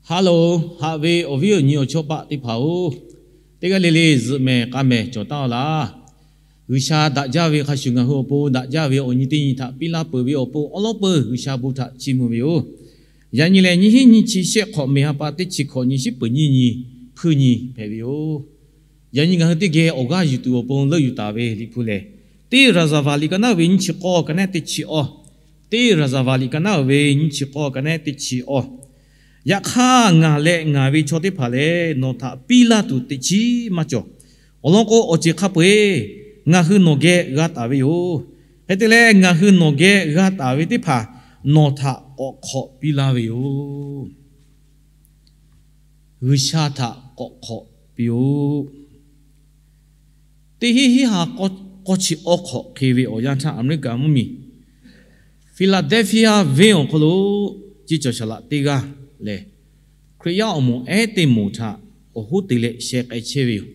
Hello, haꞈ ve awˬ viˉ awˬ nyi awˬ chawˇ paˆ teˇ hpaˍ-oˬ, teˇ g'aˇ le le zuhꞈ mehˍ k'a mehˍ cawˬ taˉ-aw laˇ. G'uiˬsha daꞈ jaˇ ve hk'a shuˍ ngaˬ hui awˬ pon daꞈ jaˇ ve awˬ nyi teˇ nyi htaꞈ piˇ laˇ peuˬ ve awˬ pon awˉ lawˉ peuˬ G'uiˬsha bon htaꞈ chiˇ mvuh ve yoˬ. Yaꞈ nyi lehˬ, nyiˇ hinˉ nyiˇ chi shehˆ hk'awꞈ, May ha pa teˇ chi hkawꞈ nyi shiˉ peuˬ nyiˇ nyi hpuiˇ nyi hpehꞈ ve yoˬ. Yaꞈ nyi ngaˬ hui teˇ geh awˬ g'aˇ yuˬ tuˬ awˬ pon leuˆ yuˬ taˍ ve Liꞈ hpu lehˬ, teˇ Raˍzaˍvaˍ liꞈ ka naˉ ve nyiˇ chi k'awˇ ka naˉ teˇ chi awˇ, teˇ Raˍzaˍvaˍ liꞈ ka naˉ ve nyiˇ chi k'awˇ ka naˉ teˇ chi awˇ. Yaꞈ hk'aˇ, ngaˬ leh ngaˬ ve chaw teˇ hpaˍ lehˬ, nawˬ htaꞈ piˇ laˇ tuˬ teꞈ chiˉ maˇ cawˬ. Awˬ lawn k'o, awˬ ceuˬ hk'a peu-eˬ ngaˬ hui nawˬ geh g'a taˍ ve yoˬ. Hk'e te leh, ngaˬ hui nawˬ geh g'a taˍ ve teˇ hpaˍ nawˬ htaꞈ k'awꞈ hk'awꞈ piˇ laˇ ve yoˬ. G'uiˬsha htaꞈ k'awꞈ hk'awꞈ piˇ-oˆ. Teˇ hinˉ hinˉ ha k'awˇ chi awˇ hk'awꞈ hk'e ve awˬ yanˇ htaˇ, Aˍmeˍriˆkaˍ mvuhˇmiˬ Philadelphia venˇ awˬ hk'aw lo ceˇ cawˬ saˍ laꞈ teˇ g'aˇ lehˬ, Hkriꞈ yaˇ awˬ moˍ ehˉ teˇ moˍ htaꞈ awˬ hoˉ te leh sheh k'ai chehˇ ve yoˬ.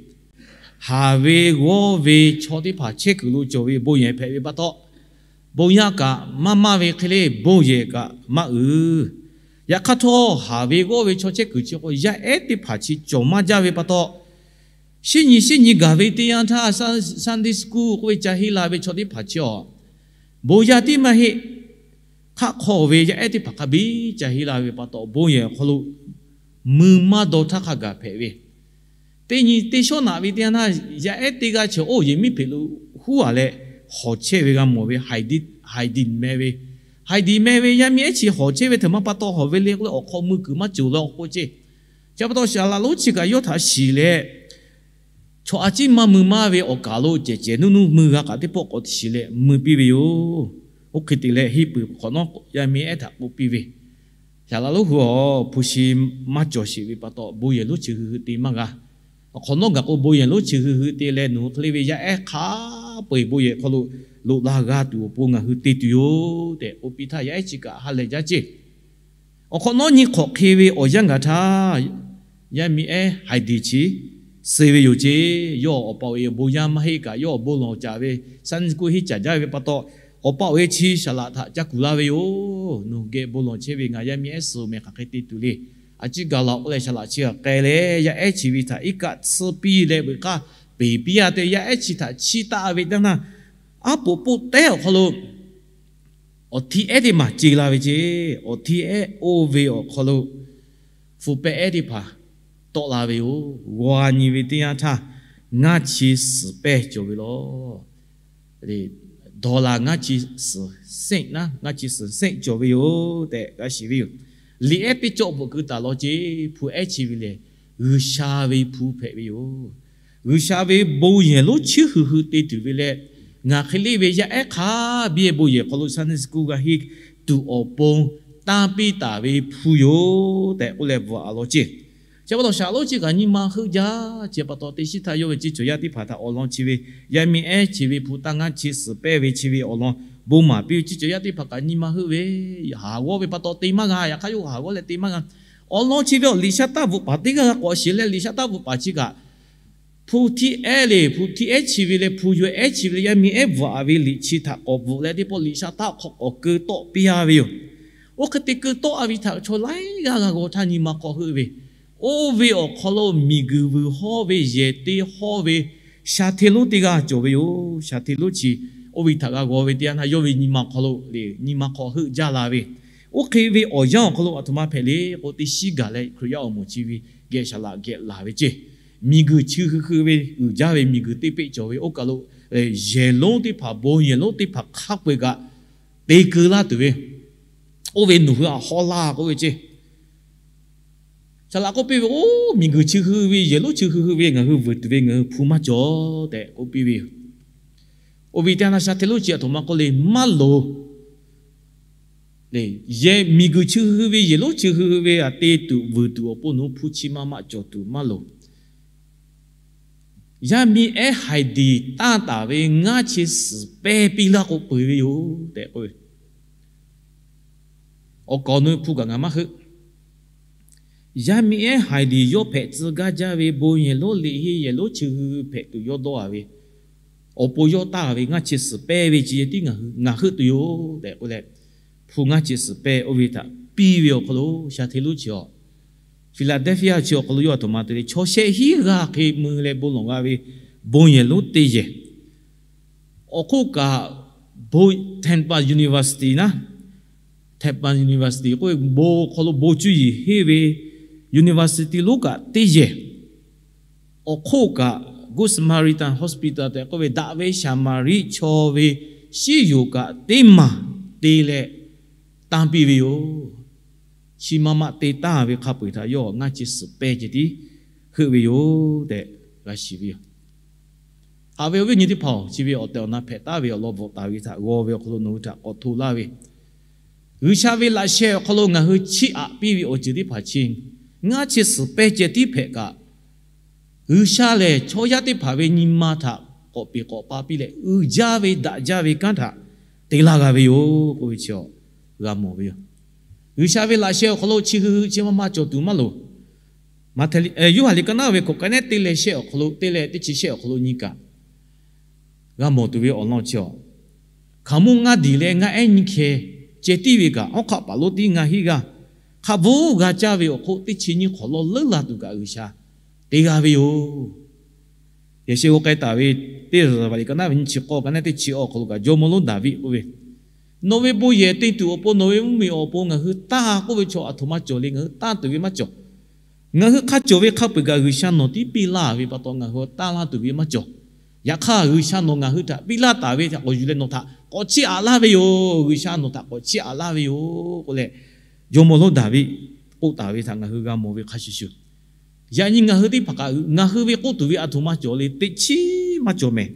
Haˍ ve g'awˇ ve chaw teˇ hpaˍ chehˇ kuiˬ lo cawˬ ve bon yehˬ hpehꞈ ve pa taw, bon yaˇ kaꞈ maˇ maˇ ve hk'e le, bon yehˬ kaꞈ maˇ uiˍ. Yaꞈ hk'aˇ htawˇ, haˍ ve g'awˇ ve chaw chehˇ kuiˬ chi k'o, yaˇ ehˉ teˇ hpaˍ chi cawˬ maˇ jaˇ ve pa taw, shiˉ nyi shiˉ nyi gaˬ ve teˇ yanˇ htaˇ, Sunday school k'oˆ ve ca heˆ la ve chaw teˇ hpaˍ chi awˬ, bon yaˇ tiˉ maˇ heˆ, hk'aˆ hk'aw ve yaˇ ehˉ teˇ hpaˍ hk'a biˇ ca heˆ la ve pa taw, bon yehˬ awˬ hk'aw lo mui maˇ daw htaˇ hk'a gaˬ hpehꞈ ve. Teˇ nyi teˇ shawˉ naꞈ ve teˇ yanˇ htaˇ, yaˇ ehˉ teˇ g'aˇ chi oˇ yehˬ miˉ hpeꞈ lo huˉ a leh hawˬ chehˇ ve g'a mawˬ ve, Heidi meh ve, Heidi meh ve yaˇ miˇ ehˉ chi hawˬ chehˇ ve htawˇ maˇ pa taw, hawˬ ve le k'oˆ leh awˬ hk'aw mui kuiˬ maˇ cawˬ leh awˬ k'oˆ ceˇ. Chi pa taw, saˍ laꞈ lonˉ chi kaꞈ yawˇ htaꞈ shiˍ leh, chaw a ciˉ maˇ mui maˇ ve awˬ kaˍ lo cehˬ cehˬ nuˇ nuˇ mui g'a kaꞈ teˇ pawˆ k'awꞈ shiˍ leh mui piˇ ve yoˬ. Oˇ hk'e te leh, henˇ peuˬ hk'awꞈ nawˉ yaˇ miˇ ehˉ htaꞈ k'oˆ piˇ ve, Saˍ laꞈ lonˉ hui-oˬ, hpu shi maˇ cawˬ sheˍ ve pa taw, bon yehˬ lonˉ chi hui hui te maˇ g'a. Awˬ hk'awꞈ nawˉ gaˬ k'o, bon yehˬ lonˉ chi hui hui te leh, nawˬ hui hk'e le ve yaˇ ehˉ hk'a peu-eˬ bon yehˬ hk'aw lo loꞈ la g'a tuˬ awˬ pon ngaˬ hui te tuˬ yoˬ tehꞈ k'oˆ piˇ htaˇ, yaˇ ehˉ chi kaꞈ ha lehˬ jaˇ ceˇ. Awˬ hk'awꞈ nawˉ nyi hk'awꞈ hk'e ve awˬ yanˇ gaˬ htaˇ, yaˇ miˇ ehˉ Heidi chi suh ve yoˬ ceˇ. Yawˇ awˬ pa awˬ e bon yaˇ maˇ heˆ kaꞈ, yawˇ awˬ bon lawˬ caˍ ve, Sunday school henˇ caˍ jaˇ ve pa taw, awˬ pa awˬ e chi saˍ laꞈ htaꞈ ca kuˬ laˇ ve yoˬ. Nawˬ hui geh bon lawˬ chehˇ ve ngaˬ yaˇ miˇ ehˉ suh meh hk'aˬ hk'e te tuˬ le. A ciˉ gaˬ laˬ k'oˆ leh, saˍ laꞈ chi kaꞈ k'ai leh, yaˇ ehˉ chi ve htaꞈ iˉ kaˆ tsuhˇ piˇ leh, veuꞈ k'aˇ peˍ piˇ-a tehꞈ, yaˇ ehˉ chi htaꞈ chiˇ taˆ ve teˇ yanˇ, aˉ poꞈ poˆ tehˉ awˬ hk'aw lo awˬ hti ehˉ teˇ maˬ ce la ve ceˇ. Awˬ hti ehˉ oˇ ve awˬ hk'aw lo hpu pehˇ ehˉ teˇ hpaˍ tawˆ la ve yoˬ. G'aw nyi ve teˇ yanˇ htaˇ, ngaˇ chi suhˍ pehˇ cawˬ ve law. Dollar ngaˇ chi suhˍ seˆ naˉ, ngaˇ chi suhˍ seˆ cawˬ ve yoˬ tehꞈ g'a shiˍ ve yoˬ. Liꞈ ehˉ teˇ cawˆ bvuhꞈ keu taˍ law ceˇ. Hpu ehˉ chi ve lehˬ, G'uiˬsha ve hpu hpehꞈ ve yoˬ. G'uiˬsha ve bon yehˬ lonˉ chi hui hui te tuˬ ve leh, ngaˬ hk'e le ve yaˇ ehˉ hk'a biˇ bon yehˬ hk'aw lo Sunday school g'a henˇ tuˬ awˬ pon tanˇ piˇ taˍ ve hpu yoˬ tehꞈ k'oˆ leh bvuhꞈ-a law ceˇ. Chi pa taw, saˍ laꞈ lonˉ chi kaꞈ nyi ma heuˆ jaˇ. Chi pa taw, teˇ shiˉ htaˇ yawˇ ve ceˇ cawˬ yaˇ teˇ hpaˍ htaꞈ awˬ lawn chi ve, yaˇ miˇ ehˉ chi ve hpu taˇ ngaˇ chi suhˍ pehˇ ve chi ve awˬ lawn bon maˍ piˇ ve ceˇ cawˬ yaˇ teˇ hpaˍ kaꞈ nyi ma heuˆ ve, haˍ g'awˇ ve pa taw te maˇ g'a. Yaꞈ hk'aˇ, yawˇ haˍ g'awˇ leh te maˇ g'a. Awˬ lawn chi ve awˬ liꞈ shaˉ taˉ bvuhꞈ paˍ teˇ g'aˇ k'awꞈ shiˍ leh, liꞈ shaˉ taˉ bvuhꞈ paˍ chi kaꞈ, hpu hti ehˉ le, hpu hti ehˉ chi ve leh hpu yawˇ ehˉ chi ve leh yaˇ miˇ ehˉ bvuhꞈ-a ve liꞈ chi htaꞈ k'awꞈ bvuhꞈ leh teˇ pawˆ liꞈ shaˉ taˉ hk'aw k'awꞈ keu tawˆ piˇ-a ve yoˬ. Oˇ hk'e te keu tawˆ-a ve htaꞈ chaw laiˉ g'aˇ g'a g'aw htaˇ nyi ma hk'aw heuˆ ve, oˇ ve awˬ hk'aw lo miˬguiˬ vuiˬ hawˇ ve, yehˬ te hawˇ ve, shaˍ hteˇ lonˉ teˇ g'aˇ cawˬ ve yoˬ. Shaˍ hteˇ lonˉ chi oˇ ve htaꞈ g'a g'aw ve teˇ yanˇ htaˇ, yawˇ ve nyi ma hk'aw lo le, nyi ma hk'aw heuˆ jaˇ la ve, oˇ hk'e ve awˬ yanˇ awˬ hk'aw lo aˬ htoꞈ ma hpehꞈ le k'o, teˇ shiˉ gaˬ leh Hkriꞈ yaˇ awˬ moˍ chi ve geh saˍ laꞈ geh laˬ ve ceˇ. Miˬguiˬ chi hui hui ve uiˍ jaˇ ve miˬguiˬ teˇ peˆ cawˬ ve, oˇ kaˬ lo yehˬ lonˉ teˇ hpaˍ, bon yehˬ lonˉ teˇ hpaˍ hk'a peu-eˬ kaꞈ te keu laˇ tuˬ ve, oˇ ve nawˬ hui aꞈ hawˉ laˇ k'oˆ ve ceˇ. Saˍ laꞈ k'oˆ piˇ ve, Oˇ, miˬguiˬ chi hui ve, yehˬ lonˉ chi hui hui ve ngaˬ hui vuiˬ tuˬ ve ngaˬ hui hpu maˇ cawˬ tehꞈ k'oˆ piˇ ve yoˬ. Oˇ ve teˇ yanˇ htaˇ, shaˍ hteˇ lonˉ chi aˬ htoꞈ ma k'oˆ le, Maˇ loˍ. Yehˬ miˬguiˬ chi hui ve, yehˬ lonˉ chi hui ve aꞈ te tuˬ vuiˬ tuˬ awˬ pon nawˬ hui hpu chi ma maˇ cawˬ tuˬ maˇ loˍ. Yaˇ miˇ ehˉ Heidi tanˇ taˍ ve ngaˇ chi suhˍ pehˇ piˇ laˇ k'o peuˬ ve yoˬ tehꞈ k'oˆ ve. Awˬ kaˍ awˬ nu hpu kaꞈ ngaˬ maˇ heuˆ. Yaˇ miˇ ehˉ Heidi yawˇ hpehꞈ tcuh gaˇ jaˇ ve bon yehˬ lonˉ liꞈ henˇ yehˬ lonˉ chi hui hpehꞈ tuˬ yawˇ dawˇ-a ve, awˬ pon yawˇ tanˇ ve ngaˇ chi suhˍ pehˇ ve chi yehˬ tiˉ ngaˬ heuˆ tuˬ yoˬ tehꞈ k'oˆ leh, hpu ngaˇ chi suhˍ pehˇ oˇ ve htaꞈ piˇ ve awˬ hk'aw lo shaˍ hteˇ lonˉ chi awˬ Philadelphia chi awˬ hk'aw lo yawˇ aˬ htoꞈ ma te le, chaw shehˆ hinˉ g'aˇ hk'e mui leh bon lawˬ g'a ve bon yehˬ lonˉ teˇ yehˬ. Awˬ hk'oˆ kaꞈ, Temple University naˉ, Temple University k'oˆ ve bon hk'aw lo bon cuˇ yiˍ henˇ ve university lonˉ kaꞈ teˇ yehˬ. Awˬ hk'oˆ kaꞈ, Good Samaritan Hospital tehꞈ k'oˆ ve daꞈ ve Saˍmaˍriˆ chaw ve shiˉ yoˬ kaꞈ teˇ maˬ te leh tanˇ piˇ ve yoˬ. Chi ma ma te tanˇ ve hk'a peu-eˬ htaꞈ yawˇ ngaˇ chi suhˍ pehˇ ceh tiˉ heuˆ ve yoˬ tehꞈ g'a shiˍ ve yoˬ. Haꞈ ve awˬ viˉ awˬ nyi teˇ hpaˍ-oˬ, chi ve awˬ tehˬ awˬ na hpehꞈ taˍ ve awˬ lawn bvuhꞈ taˍ ve htaꞈ g'aw ve awˬ hk'aw lo nawˬ hui htaꞈ k'awꞈ hto laˇ ve, G'uiˬsha ve laꞈ sheh awˬ hk'aw lo ngaˬ hui chiˇ aꞈ piˇ ve awˬ ceuˬ teˇ hpaˍ chi ngaˇ chi suhˍ pehˇ ceh tiˉ hpehꞈ kaꞈ, G'uiˬsha lehˬ chaw yaˇ teˇ hpaˍ ve nyi ma htaꞈ k'awꞈ peˍ k'awꞈ pa piˇ leh, uiˍ jaˇ ve daꞈ jaˇ ve kanˉ htaꞈ te laˇ g'a ve yoˬ k'oˆ ve chi g'a mawˬ ve yoˬ. G'uiˬsha ve laꞈ sheh awˬ hk'aw lo chi hui hui chi ma ma cawˬ tuˬ maˇ loˍ. Yoˇhanˬ liꞈ ka naˉ ve hkawꞈ ka nehˉ teˇ leh shehˆ awˬ hk'aw lo, teˇ leh teˇ chi shehˆ awˬ hk'aw lo nyi kaꞈ g'a mawˬ tuˬ ve awˬ lawn chi, hkaoˍmonˇ ngaˇ diˬ leh ngaˇ ehˉ nyiˇ hkeh ceh tiˉ ve kaꞈ, awˉ hk'aˆ paˍ lonˉ tiˉ ngaˇ hinˉ g'aˇ hk'a bvuhˆ g'a caˇ ve awˬ hk'oˆ, teˇ chi nyiˇ hk'awꞈ lawˇ leuˉ la tuˬ kaꞈ G'uiˬsha te g'a ve yoˬ. Yaꞈ sheh g'aw k'ai taˍ ve teˇ Zaˍvaˍ liꞈ ka naˉ ve nyiˇ chi k'awˇ ka nehˉ teˇ chi awˬ hk'aw lo kaꞈ jawˇmawˇ lonˉ Daˍviˆ k'oˆ ve, Nawˬ ve bon yehˬ te tuˬ awˬ pon nawˬ ve mvuhˇmiˬ awˬ pon ngaˬ hui tanˇ k'oˆ ve chaw aˬ htoꞈ ma cawˬ le, ngaˬ hui tanˇ tuˬ ve maˇ cawˬ. Ngaˬ hui hk'a cawˬ ve hk'a peu-eˬ kaꞈ G'uiˬsha nawˬ tiˉ piˇ laˇ ve pa taw ngaˬ hui tanˇ laˇ tuˬ ve maˇ cawˬ. Yaꞈ hk'aˇ G'uiˬsha nawˬ ngaˬ hui htaꞈ piˇ laˇ taˍ ve htaꞈ k'awꞈ yuˬ leh nawˬ htaꞈ k'awꞈ chiˇ aꞈ laˇ ve yoˬ. G'uiˬsha nawˬ htaꞈ k'awꞈ chiˇ aꞈ laˇ ve yoˬ k'oˆ leh, jawˇmawˇ lonˉ Daˍviˆ k'oˆ taˍ ve htaꞈ ngaˬ hui g'a mawˬ ve hk'a shuˍ shuˍ, yaꞈ nyi ngaˬ hui teˇ hpaˍ kaꞈ ngaˬ hui ve k'oˆ tuˬ ve aˬ htoꞈ ma cawˬ le, teꞈ chiˉ maˇ cawˬ mehˍ.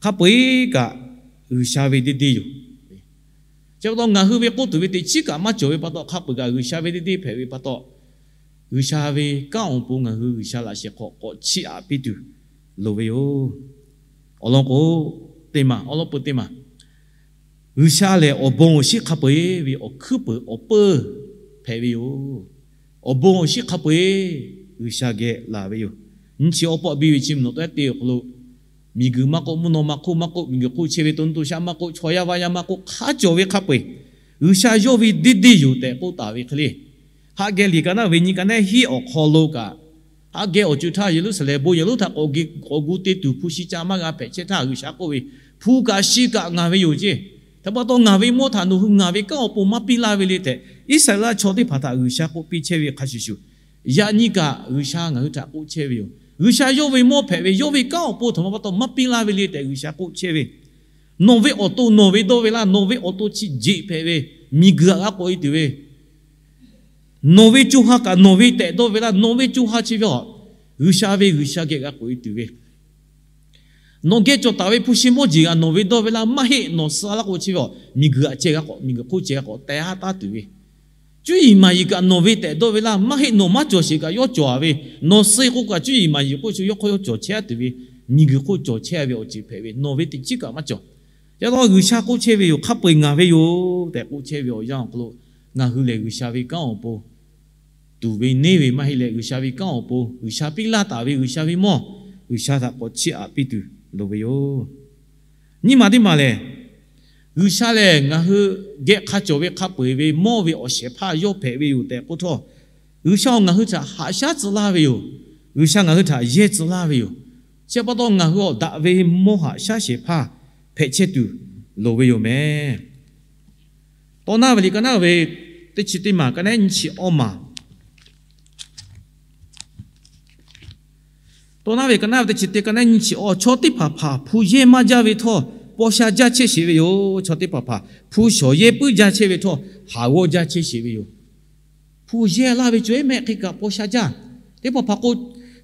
Hk'a peu-eˬ kaꞈ G'uiˬsha ve deˇ deˇ yoˬ. Chi pa taw ngaˬ hui ve k'oˆ tuˬ ve teꞈ chiˉ kaꞈ maˇ cawˬ ve pa taw, hk'a peu-eˬ kaꞈ G'uiˬsha ve deˇ deˇ hpehꞈ ve pa taw, G'uiˬsha ve kanˉ awˬ pon ngaˬ hui G'uiˬsha laꞈ shehˍ hk'aw k'awꞈ chiˇ aꞈ piˇ tuˬ loˍ ve yoˬ. Awˬ lawn k'o, teˇ maˬ awˬ lawn peu teˇ maˬ, G'uiˬsha lehˬ awˬ bon awˬ shinˉ hk'a peu-eˬ ve awˬ hkuiˉ peuˬ awˬ peuˇ hpehꞈ ve yoˬ. Awˬ bon awˬ shinˉ hk'a peu-eˬ G'uiˬsha geh laˬ ve yoˬ. Nyi chi awˬ pawˆ biˇ ve chi mvuhˇ naw taw teˇ awˬ hk'aw lo, miˬguiˬ maˇ k'oˆ, mvuhˇ naw ma hk'oˆ maˇ k'oˆ, miˬguiˬ hk'oˆ chehˇ ve to nuˇ to shaˆ maˇ k'oˆ, chaw yaˇ vaˇ yaˇ maˇ k'oˆ, hk'a cawˬ ve hk'a peu-eˬ G'uiˬsha yawˇ ve deˇ deˇ yoˬ tehꞈ k'oˆ taˍ ve hk'e le. Haꞈ geh liꞈ ka naˉ ve nyi ka nehˉ hiˉ awˬ hk'aw lo kaꞈ, haꞈ geh awˬ co htaˇ Yeˍruˆsaˍlehnˍ bon yehˬ lonˉ htaꞈ k'awꞈ gu teˇ tuˬ hpu shi ca maˇ g'a hpehꞈ chehˇ htaˇ G'uiˬsha k'oˆ ve, Hpu kaꞈ shi kaꞈ ngaˬ ve yoˬ ceˇ. Htaꞈ pa taw ngaˬ ve mawˇ htaꞈ nawˬ hui ngaˬ ve kanˉ awˬ pon maˇ piˇ laˇ ve le tehꞈ, Iˉsaˍreˍlaˆ chaw teˇ hpaˍ htaꞈ G'uiˬsha k'oˆ piˇ chehˇ ve hk'a shuˍ shuˍ, yaꞈ nyi kaꞈ G'uiˬsha ngaˬ hui htaꞈ k'oˆ chehˇ ve yoˬ. G'uiˬsha yawˇ ve mawˇ hpehꞈ ve, yawˇ ve kanˉ awˬ pon htaꞈ ma pa taw maˇ piˇ laˇ ve le tehꞈ G'uiˬsha k'oˆ chehˇ ve, nawˬ ve awˬ to nawˬ ve dawˇ ve laˇ, nawˬ ve awˬ to chi jeꞈ hpehꞈ ve, miˬguiˬ htaꞈ g'a k'awꞈ e tuˬ ve, nawˬ ve co ha kaꞈ nawˬ ve tehꞈ dawˇ ve laˇ, nawˬ ve co ha chi ve a, G'uiˬsha ve G'uiˬsha geh g'a k'awꞈ e tuˬ ve, nawˬ geh cawˬ taˍ ve hpu shi mawˇ jeˬ g'aꞈ nawˬ ve dawˇ ve laˇ, maˇ heˆ nawˬ suh laˇ k'o chi ve a, miˬguiˬ htaꞈ ceh g'a k'awꞈ, miˬguiˬ hk'oˆ ceh g'a k'awꞈ teh haˉ taˉ tuˬ ve, cuˇ yiˍ maˍ yiˍ kaꞈ nawˬ ve tehꞈ dawˇ ve laˇ, maˇ heˆ nawˬ maˇ cawˬ sheˍ kaꞈ yawˇ cawˬ a ve, nawˬ suh k'o kaꞈ cuˇ yiˍ maˍ yiˍ k'oˆ chi yawˇ hk'aw yawˇ cawˬ chehˇ tuˬ ve, miˬguiˬ hk'oˆ cawˬ chehˇ ve awˬ ceuˬ hpehꞈ ve, nawˬ ve teꞈ chiˉ kaꞈ maˇ cawˬ. Yaꞈ taw G'uiˬsha k'oˆ chehˇ ve yoˬ, hk'a peu-eˬ ngaˬ ve yoˬ tehꞈ k'oˆ chehˇ ve awˬ yanˇ awˬ hk'aw lo, ngaˬ hui lehˬ G'uiˬsha ve kanˉ awˬ pon tuˬ ve neˇ ve maˇ heˆ leh, G'uiˬsha ve kanˉ awˬ pon G'uiˬsha piˇ laˇ taˍ ve G'uiˬsha ve mawˇ, G'uiˬsha htaꞈ k'awꞈ chiˇ aꞈ piˇ tuˬ loˍ ve yoˬ. Nyiˇ maˬ teˇ maˬ lehˬ, G'uiˬsha lehˬ ngaˬ hui geh hk'a cawˬ ve hk'a peu-eˬ ve mawˇ ve awˬ shehˍ hpaˇ yawˇ hpehꞈ ve yoˬ tehꞈ k'oˆ htawˇ, G'uiˬsha ngaˬ hui htaꞈ haꞈ shaˉ tcuh laˇ ve yoˬ. G'uiˬsha ngaˬ hui htaꞈ yehˇ tcuh laˇ ve yoˬ. Chi pa taw ngaˬ hui awˬ daꞈ ve mawˇ haꞈ shaˉ shehˍ hpaˇ hpehꞈ chehˇ tuˬ loˍ ve yoˬ mehˍ. Tawˇ naˉ ve liꞈ ka naˉ ve teˇ chi teˇ maˬ ka nehˉ nyiˇ chi awˇ maˬ Tawˇ naˉ ve ka naˉ ve teˇ chi teˇ ka nehˉ nyiˇ chi awˇ, chaw teˇ hpaˍ hpaˍ hpu yehˇ maˇ jaˇ ve htawˇ, paw sha jaˇ chehˇ sheˍ ve yoˬ. Chaw teˇ hpaˍ hpaˍ hpu shawˍ yehˇ puiˉ jaˇ chehˇ ve htawˇ, haˍ g'awˇ jaˇ chehˇ sheˍ ve yoˬ. Hpu yehˇ laˇ ve cawˬ ehˉ mehˆ hk'e kaꞈ paw sha jaˇ. Teˇ hpaˍ hpaˍ k'o,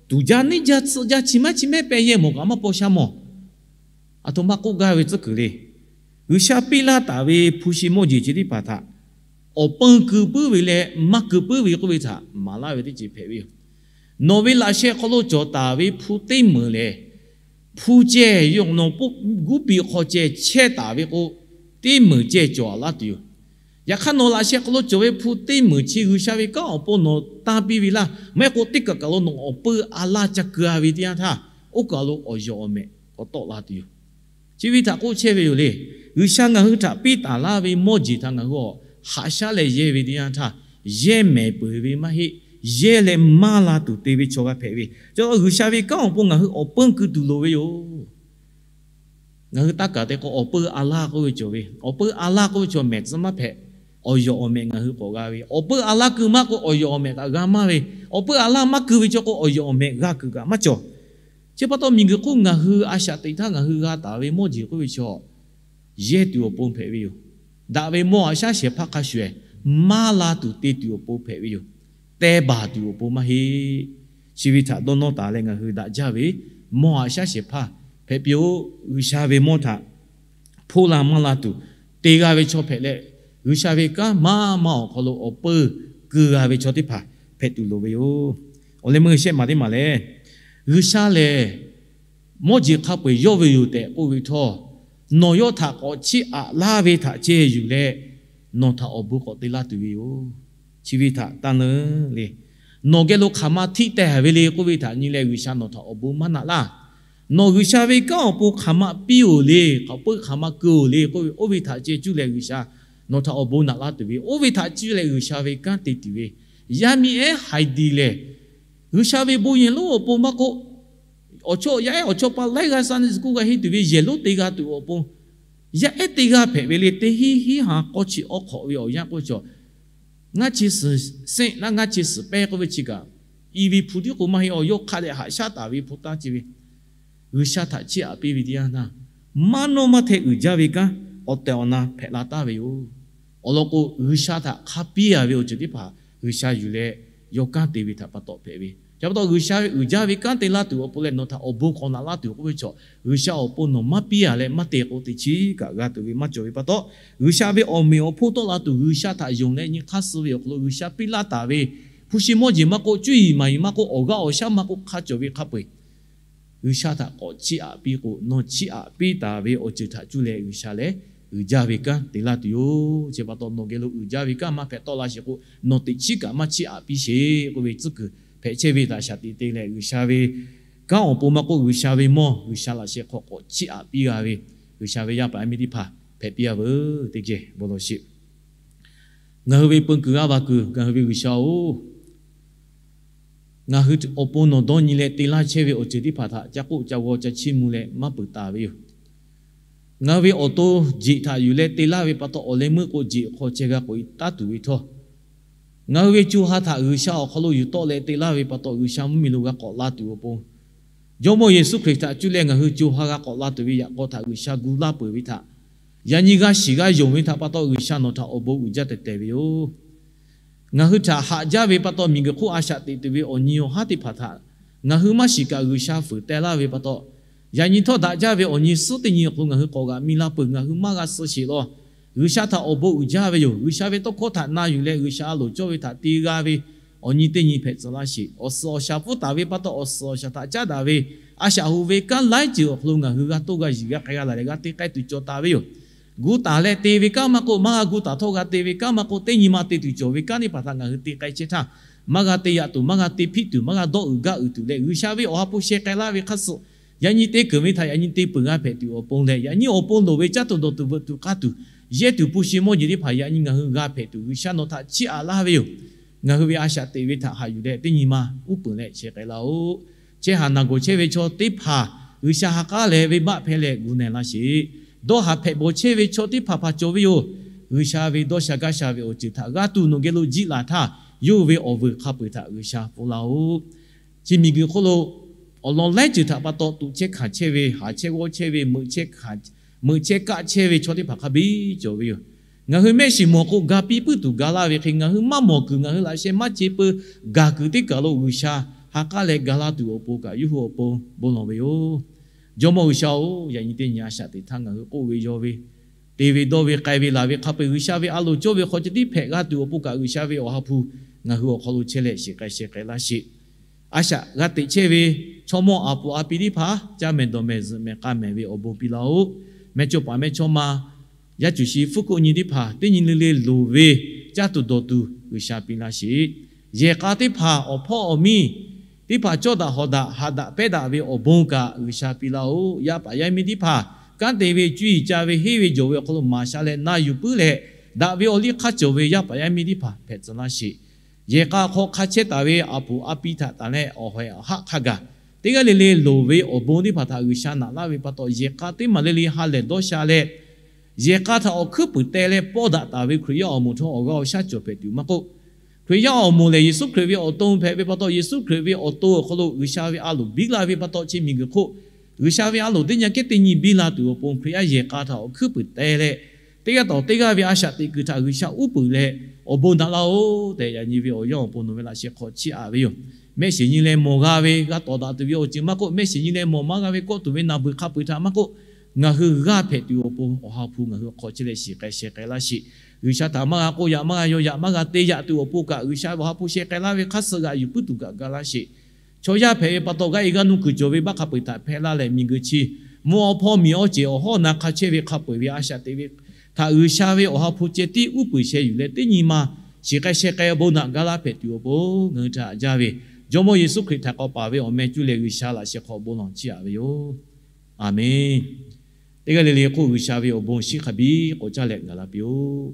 tuˍ jaˇ neˇ jaˇ tsuhˆ jaˇ chi maˇ chi mehˆ pehˇ yehˇ mawˬ kaꞈ maˇ paw sha mawˬ. Aˬ htoꞈ ma k'oˆ gaˇ ve tcuhˉ kuiˬ le. G'uiˬsha piˇ laˇ taˍ ve hpu shi mawˇ jeˬ chi teˇ hpaˍ htaꞈ awˬ peun keu puiˉ ve leh maˇ keu puiˉ ve k'oˆ ve htaꞈ maˍ laˇ ve teˇ ceuˬ hpehꞈ ve yoˬ. Nawˬ ve laꞈ sheh hk'aw lo cawˬ taˍ ve hpu teˇ meunˍ lehˬ, hpu ceh yawˇ nawˬ guˇ piˇ hk'aw ceh chehˇ taˍ ve k'o, teˇ meunˍ ceh cawˬ laˇ tuˬ yoˬ. Yaꞈ hk'aˇ nawˬ laꞈ sheh hk'aw lo cawˬ ve hpu teˇ meunˍ chi G'uiˬsha ve kanˉ awˬ pon nawˬ tanˇ piˇ ve laˇ, maˇ heˆ k'o teˇ kaˬ kaˬ lo nawˬ awˬ peu a laˇ ca keu a ve teˇ yanˇ htaˇ, oˇ kaˬ lo awˬ yawˬ awˬ mehꞈ k'awꞈ tawˆ la tuˬ yoˬ. Chi ve htaꞈ k'oˆ chehˇ ve yoˬ le. G'uiˬsha ngaˬ hui htaꞈ piˇ taˍ laˇ ve mawˇ jeˬ htaꞈ ngaˬ hui awˬ haꞈ shaˉ leh yehˇ ve teˇ yanˇ htaˇ, yehˇ mehˍ peuˬ ve maˇ heˆ. yehˇ leh maˇ la tuˬ te ve chaw g'a hpehꞈ ve. Chi G'uiˬsha ve kanˉ awˬ pon ngaˬ hui awˬ peu keu tuˬ loˍ ve yoˬ. Ngaˬ hui taˇ kaˍ te k'o, awˬ peu a laˇ k'oˆ ve cawˬ ve, awˬ peu a laˇ k'oˆ ve chaw mehˬ tcuh maˇ hpehꞈ. Awˬ yawˬ awˬ mehꞈ ngaˬ hui k'awꞈ g'a ve, awˬ peu a laˇ keu maˇ k'o, awˬ yawˬ awˬ mehꞈ kaꞈ g'a maˇ ve, awˬ peu a laˇ maˇ keu ve chaw k'o, awˬ yawˬ awˬ mehꞈ g'a kuiˬ kaꞈ maˇ cawˬ. Chi pa taw, miˬguiˬ hk'oˆ ngaˬ hui a shaꞈ teꞈ htaˇ ngaˬ hui g'a taˍ ve mawˇ jeˬ k'oˆ ve chaw, yehˇ tuˬ awˬ pon hpehꞈ ve yoˬ. Daꞈ ve mawˇ haꞈ shaˉ shehˍ hpaˇ hk'a shuˍ ehˍ, maˇ la tuˬ te tuˬ awˬ pon hpehꞈ ve yoˬ. Teh baˬ tuˬ awˬ pon maˇ heˆ. Chi ve htaꞈ dawˇ nawˇ taˍ leh ngaˬ hui daꞈ jaˇ ve mawˇ haꞈ shaˉ shehˍ hpaˇ hpehꞈ piˇ-oˆ. G'uiˬsha ve mawˇ htaꞈ hpoˇ la maˇ la tuˬ te g'a ve chaw hpehꞈ leh, G'uiˬsha ve kanˉ maˇ maˇ awˬ hk'aw lo awˬ peu keu g'a ve chaw teˇ hpaˍ hpehꞈ tuˬ loˍ ve yoˬ. Awˬ leh meuˇ shehˆ maˬ teˇ maˬ lehˬ, G'uiˬsha lehˬ mawˇ jeˬ hk'a peu-eˬ yawˇ ve yoˬ tehꞈ k'oˆ ve htawˇ, nawˬ yawˇ htaꞈ k'awꞈ chiˇ aꞈ laˇ ve htaꞈ ceh yuˬ leh, nawˬ htaꞈ awˬ bon k'awꞈ te laˇ tuˬ ve yoˬ. Chi ve htaꞈ taˇ neˇ le. Nawˬ geh lo hk'aˬ ma htiˆ teh ve le k'oˆ ve htaꞈ nyi leh G'uiˬsha nawˬ htaꞈ awˬ bon maˇ naꞈ laˇ. Nawˬ G'uiˬsha ve kanˉ awˬ pon hk'aˬ ma piˇ-oˬ le, k'awꞈ puiˉ hk'aˬ ma keu-oˬ le k'oˆ ve, oˇ ve htaꞈ ceh cuˇ leh G'uiˬsha nawˬ htaꞈ awˬ bon naꞈ laˇ tuˬ ve, oˇ ve htaꞈ cuˇ leh G'uiˬsha ve kanˉ te tuˬ ve. Yaˇ miˇ ehˉ Haiˍdiˍ lehˬ, G'uiˬsha ve bon yehˬ lonˉ awˬ pon maˇ k'oˆ, awˬ chawˇ yaˇ ehˉ awˬ chawˇ pa laiˉ g'aˇ Sunday school g'a henˇ tuˬ ve yehˬ lonˉ te g'a tuˬ awˬ pon, yaˇ ehˉ teˇ g'aˇ hpehꞈ ve le. Teˇ hinˉ hinˉ ha k'awˇ chi awˉ hk'awꞈ ve awˬ yanˇ k'oˆ ve chaw, ngaˇ chi suhˍ sehnˆ naˆ ngaˇ chi suhˍ pehˇ k'oˆ ve chi kaꞈ, i ve hpu tiˉ k'o maˇ heˆ. Awˬ yawˇ hk'a dehꞈ haꞈ shaˉ taˍ ve hpu taˇ ceh ve, G'uiˬsha htaꞈ chiˇ aꞈ piˇ ve teˇ yanˇ htaˇ, maˇ nawˇ maˇ hteh uiˍ jaˇ ve kanˉ awˬ tehˬ awˬ na hpehꞈ la taˍ ve yoˬ. Awˬ lawn k'o, G'uiˬsha htaꞈ hk'a piˇ a ve awˬ ceuˬ teˇ hpaˍ G'uiˬsha yuˬ leh yawˇ kanˉ te ve htaꞈ pa taw hpehꞈ ve. Chi pa taw, G'uiˬsha ve uiˍ jaˇ ve kanˉ te laˇ tuˬ awˬ pon leh nawˬ htaꞈ awˬ bon k'awꞈ naꞈ laˇ tuˬ k'oˆ ve chaw, G'uiˬsha awˬ pon nawˬ maˇ piˇ a leh maˇ te k'o, teˇ chiˉ kaꞈ g'a tuˬ ve maˇ cawˬ ve pa taw, G'uiˬsha ve awˬ meꞈ awˬ hponˇ tawˆ la tuˬ G'uiˬsha htaꞈ yonˍ leh nyi hk'aˇ suh ve awˬ hk'aw lo G'uiˬsha piˇ laˇ taˍ ve hpu shi mawˇ jeˬ maˇ k'oˆ, cuˇ yiˍ maˍ yiˍ maˇ k'oˆ, awˬ g'aˇ awˬ shaˉ maˇ k'oˆ, hk'a cawˬ ve hk'a peu-eˬ G'uiˬsha htaꞈ k'awꞈ chiˇ aꞈ piˇ k'o, nawˬ chiˇ aꞈ piˇ taˍ ve awˬ ceuˬ htaꞈ cuˇ leh G'uiˬsha lehˬ uiˍ jaˇ ve kanˉ te laˇ tuˬ yoˬ. Chi pa taw, nawˬ geh lo uiˍ jaˇ ve kanˉ maˇ hpehꞈ tawˆ la sheˍ k'o, nawˬ teꞈ chiˉ kaꞈ maˇ chiˇ aꞈ piˇ sheˍ k'oˆ ve tcuhˉ kuiˬ hpehꞈ chehˇ ve htaꞈ shaˍ tiꞈ te leh, G'uiˬsha ve kanˉ awˬ pon maˇ k'oˆ, G'uiˬsha ve mawˇ, G'uiˬsha laꞈ sheh hk'aw k'awꞈ chiˇ aꞈ piˇ g'a ve G'uiˬsha ve yaˇ paˍ yaˇ miˇ teˇ hpaˍ hpehꞈ piˇ a veuˬ teˇ geh bon lawˬ sheˍ. Ngaˬ hui ve peu kuiˬ g'aˇ va kuiˬ ngaˬ hui ve G'uiˬsha-oˬ, ngaˬ hui awˬ pon nawˬ dawˇ nyi leh te laˇ chehˇ ve awˬ ceuˬ teˇ hpaˍ htaꞈ ca k'oˆ ca g'aw ca chiˇ mvuh leh maˇ peuˬ taˍ ve yoˬ. Ngaˬ hui ve awˬ to jeꞈ htaꞈ yuˬ leh te laˇ ve pa taw, awˬ leh meuˇ k'o jeꞈ hk'aw ceh g'a k'oꞈ-e taˉ tuˬ ve htawˇ, ngaˬ hui ve co ha htaꞈ G'uiˬsha awˬ hk'aw lo yuˬ tawˆ leh te laˇ ve pa taw, G'uiˬsha mvuhˇmiˬ lo g'a k'awꞈ la tuˬ awˬ pon, Jawˇmawˇ Yeˍsuˆ Hkriꞈ htaꞈ cuˇ leh ngaˬ hui co ha g'a k'awꞈ la tuˬ ve yaꞈ k'aw htaꞈ G'uiˬsha gu laˇ peuˬ ve htaꞈ, yaꞈ nyi g'a shiˍ g'a yonˍ ve htaꞈ pa taw, G'uiˬsha nawˬ htaꞈ awˬ bon uiˍ jaˇ tehˬ tehˬ ve yoˬ. Ngaˬ hui htaꞈ haꞈ jaˇ ve pa taw, miˬguiˬ hk'oˆ a shaꞈ teꞈ tuˬ ve awˬ nyi awˬ haˉ teˇ hpaˍ htaꞈ ngaˬ hui maˇ shiˍ kaꞈ G'uiˬsha fuiˍ teh laˇ ve pa taw, yaꞈ nyi htawˇ daꞈ jaˇ ve awˬ nyi suhˉ teˇ nyi awˬ hk'aw lo ngaˬ hui k'awꞈ g'aꞈ mi la peuˬ. Ngaˬ hui maˇ g'a suh sheˍ law. G'uiˬsha htaꞈ awˬ bon uiˍ jaˇ ve yoˬ. G'uiˬsha ve tawˇ hkawˇ htaꞈ na yuˬ leh G'uiˬsha a loˍ cawˇ ve htaꞈ te g'a ve awˬ nyi teˇ nyi hpehꞈ tcuh laˇ sheˍ. Awˬ suhˍ awˬ shaˍ pfuhˇ taˍ ve pa taw, awˬ suhˍ awˬ shaˍ htaꞈ caˉ daꞈ ve a shaꞈ hoꞈ ve kanˉ laiˉ ceuˬ awˬ hk'aw lo ngaˬ hui g'a toˇ g'a yiˬ g'a k'ai g'a laˬ leh g'a te k'ai tuˬ cawˬ taˍ ve yoˬ. Gu taˍ leh te ve kanˉ maˇ k'oˆ, maˇ g'a gu taˍ htawˇ g'a te ve kanˉ maˇ k'oˆ, teˇ nyi ma te tuˬ cawˬ ve kanˉ teˇ hpaˍ htaꞈ ngaˬ hui te k'ai chehˇ htaˇ, maˇ g'a te yaꞈ tuˬ, maˇ g'a te hpiˆ tuˬ, maˇ g'a dawˇ uiˍ gaˇ uiˍ tuˬ leh, G'uiˬsha ve awˬ ha hpu sheh k'ai laˇ ve hk'a suh, yaꞈ nyi te keunˍ ve htaꞈ yaꞈ nyi te peuˬ g'a hpehꞈ tuˬ awˬ pon leh, yaꞈ nyi awˬ pon loˍ ve caˇ tuˬ dawˬ tuˬ veuꞈ tuˬ k'aˇ tuˬ, yehˇ tuˬ hpu shi mawˇ jeˬ teˇ hpaˍ yaꞈ nyi ngaˬ hui g'a hpehꞈ tuˬ G'uiˬsha nawˬ htaꞈ chiˇ aꞈ laˇ ve yoˬ. Ngaˬ hui ve a shaꞈ teꞈ ve htaꞈ haꞈ yuˬ leh teˇ nyi ma uˉ peunˍ leh sheh k'ai laˇ-oˆ. Chehˇ haˍ naˬ gawˬ chehˇ ve chaw teˇ hpaˍ G'uiˬsha ha k'aˉ leh venˇbaˆ hpehˇ leh gu na laˇ sheˍ. Dawˇ haˍ hpehꞈ bawˬ chehˇ ve chaw teˇ hpaˍ hpaˍ cawˬ ve yoˬ. G'uiˬsha ve dawˇ sha gaˇ sha ve awˬ ceuˬ htaꞈ g'a tuˬ nawˬ geh lo jiˆ laˬ htaˇ, yawˇ hui ve awˬ vuiˬ hk'a peu-eˬ htaꞈ G'uiˬsha pfuhˇ laˇ-oˆ. Chi miˬguiˬ hk'oˆ lo awˬ lawn laiˉ ceuˬ htaꞈ pa taw tuꞈ chehˇ hkanˍ chehˇ ve, haˍ chehˇ g'awˇ chehˇ ve, meuꞈ chehˇ hkanˍ, meuꞈ chehˇ kaˆ chehˇ ve chaw teˇ hpaˍ hk'a biˇ cawˬ ve yoˬ. Ngaˬ hui mehˆ shiˍ mawˬ k'o, ga piˇ puiˉ tuˬ ga laˇ ve hk'e, ngaˬ hui maˇ mawˬ kuiˬ, ngaˬ hui laꞈ sheh maˇ ce peu gaˬ kuiˬ teˇ kaˬ lo G'uiˬsha ha k'aˉ leh ga laˇ tuˬ awˬ pon kaꞈ yawˇ hui awˬ pon bon lawˬ ve yoˬ. Jawˇmawˇ G'uiˬsha-oˬ, yaꞈ nyi teˇ nyi a shaꞈ teꞈ htaˇ ngaˬ hui k'oˆ ve yaw ve, te ve dawˇ ve k'ai ve laˬ ve hk'a peu-eˬ G'uiˬsha ve a loˍ cawˇ ve hk'aw ceh tiˉ hpehꞈ g'a tuˬ awˬ pon kaꞈ, G'uiˬsha ve awˬ ha hpu ngaˬ hui awˬ hk'aw lo chehˇ leh shiˍ k'ai sheh k'ai laˇ sheˍ. A shaꞈ g'a teꞈ chehˇ ve chaw mawˇ a puˍ a pi teˇ hpaˍ caˇ mehˍ dawˬ mehˍ zuhꞈ mehˍ k'a mehˍ ve awˬ bon piˇ laˇ-oˆ. Mehˇchawˇpaˍ mehˇchawˇma, yaˇ cuˬ shi hpfuhˇ hkuˆ nyi teˇ hpaˍ teˇ nyi le le loˍ ve caˇ tuˬ dawˬ tuˬ G'uiˬsha piˇ laˇ sheˍ. Yehˬ k'a teˇ hpaˍ awˬ hpawˇ awˬ miˇ teˇ hpaˍ cawˇ daꞈ hawˍ daꞈ haꞈ daꞈ pehˉ daꞈ ve awˬ bon kaꞈ G'uiˬsha piˇ laˇ-oˆ. Yaˇ paˍ yaˇ miˇ teˇ hpaˍ kanˉ te ve, cuˇ yiˍ ca ve, henˇ ve jawˬ ve awˬ hk'aw lo maˍ sha leh na yuˬ puiˉ leh, daꞈ ve awˬ liˇ hk'aˇ cawˬ ve yaˇ paˍ yaˇ miˇ teˇ hpaˍ hpehꞈ tcuh laˇ sheˍ. Yehˬ k'a hk'aw hk'a chehˇ taˍ ve a poˍ a pi htaꞈ tanˬ leh awˬ hawehˬ awˬ haˆ hk'a gaˬ, teˇ g'aˇ le le loˍ ve awˬ bon teˇ hpaˍ htaꞈ G'uiˬsha naꞈ laˇ ve pa taw, yehˬ k'a teˇ maˬ le le ha lehˬ dawˇ sha leh, yehˬ k'a htaꞈ awˬ hkuiˉ puiˍ teh leh pawˇ daꞈ taˍ ve Hkriꞈ yaˇ awˬ moˍ htawˇ awˬ g'aˇ awˬ shaˉ cawˬ hpehꞈ tuˬ maˇ k'oˆ, Hkriꞈ yaˇ awˬ moˍ lehˬ Yeˍsuˆ Hkriꞈ ve awˬ to hpehꞈ ve pa taw, Yeˍsuˆ Hkriꞈ ve awˬ to awˬ hk'aw lo G'uiˬsha ve a loˍ biˇ la ve pa taw, chi miˬguiˬ hk'oˆ G'uiˬsha ve a loˍ teˇ nyi kehˉ teˇ nyi biˇ la tuˬ awˬ pon Hkriꞈ yaˇ yehˬ k'a htaꞈ awˬ hkuiˉ puiˍ teh leh, teˇ g'aˇ tawˬ teˇ g'aˇ ve a shaꞈ teꞈ kuiˬ htaꞈ G'uiˬsha uˉ peunˍ leh awˬ bon daꞈ laˇ-oˬ tehꞈ yaꞈ nyi ve awˬ yanˇ awˬ pon nawˬ ve laꞈ sheh hk'aw chiˇ aꞈ ve yoˬ. Mehˆ shiˍ nyi leh mawˬ g'a ve g'a tawˍ daꞈ tuˬ ve awˬ ceuˬ maˇ k'oˆ, mehˆ shiˍ nyi leh mawˬ maˇ g'a ve kawˆ tuˬ ve naˬ beuˬ hk'a peu-eˬ htaꞈ maˇ k'oˆ, ngaˬ hui g'aˇ hpehꞈ tuˬ awˬ pon Awˬ ha hpu ngaˬ hui hk'aw chehˇ leh shiˍ k'ai sheh k'ai laˇ sheˍ. G'uiˬsha htaꞈ maˇ g'a k'oˆ yaꞈ maˇ g'a yaw yaꞈ maˇ g'a te yaꞈ tuˬ awˬ pon kaꞈ, G'uiˬsha ve Awˬ ha hpu sheh k'ai laˇ ve hk'aˇ suh g'aꞈ yuˬ puiˉ tuˬ kaꞈ ga laˇ sheˍ. Chaw yaˇ hpehꞈ ve pa taw g'aˇ e g'aˇ nuˇ kuiˬ cawˬ ve baˆ hk'a peu-eˬ htaꞈ hpehꞈ laˇ leh, miˬguiˬ chi mvuhˇ awˬ hpawˇ miˬ awˬ ceuˬ awˬ hawˉ na hk'a chehˇ ve hk'a peu-eˬ ve a shaꞈ teꞈ ve htaꞈ G'uiˬsha ve Awˬ ha hpu ceh tiˉ uˉ peunˍ sheh yuˬ leh, teˇ nyi ma shiˍ k'ai sheh k'ai awˬ bon naꞈ ga laˇ hpehꞈ tuˬ awˬ pon ngaˬ hui htaꞈ haꞈ jaˇ ve, Jawˇmawˇ Yeˍsuˆ Hkriꞈ htaꞈ k'awꞈ paˍ ve awˬ meh cuˇ leh G'uiˬsha laꞈ sheh hk'aw bon lawˬ chiˇ aꞈ ve yoˬ. Aˬmenˍ. Teˇ g'aˇ le le hk'oˆ G'uiˬsha ve awˬ bon shiˉ hk'a biˇ k'awꞈ caˇ leh gaˬ la piˇ-oˆ.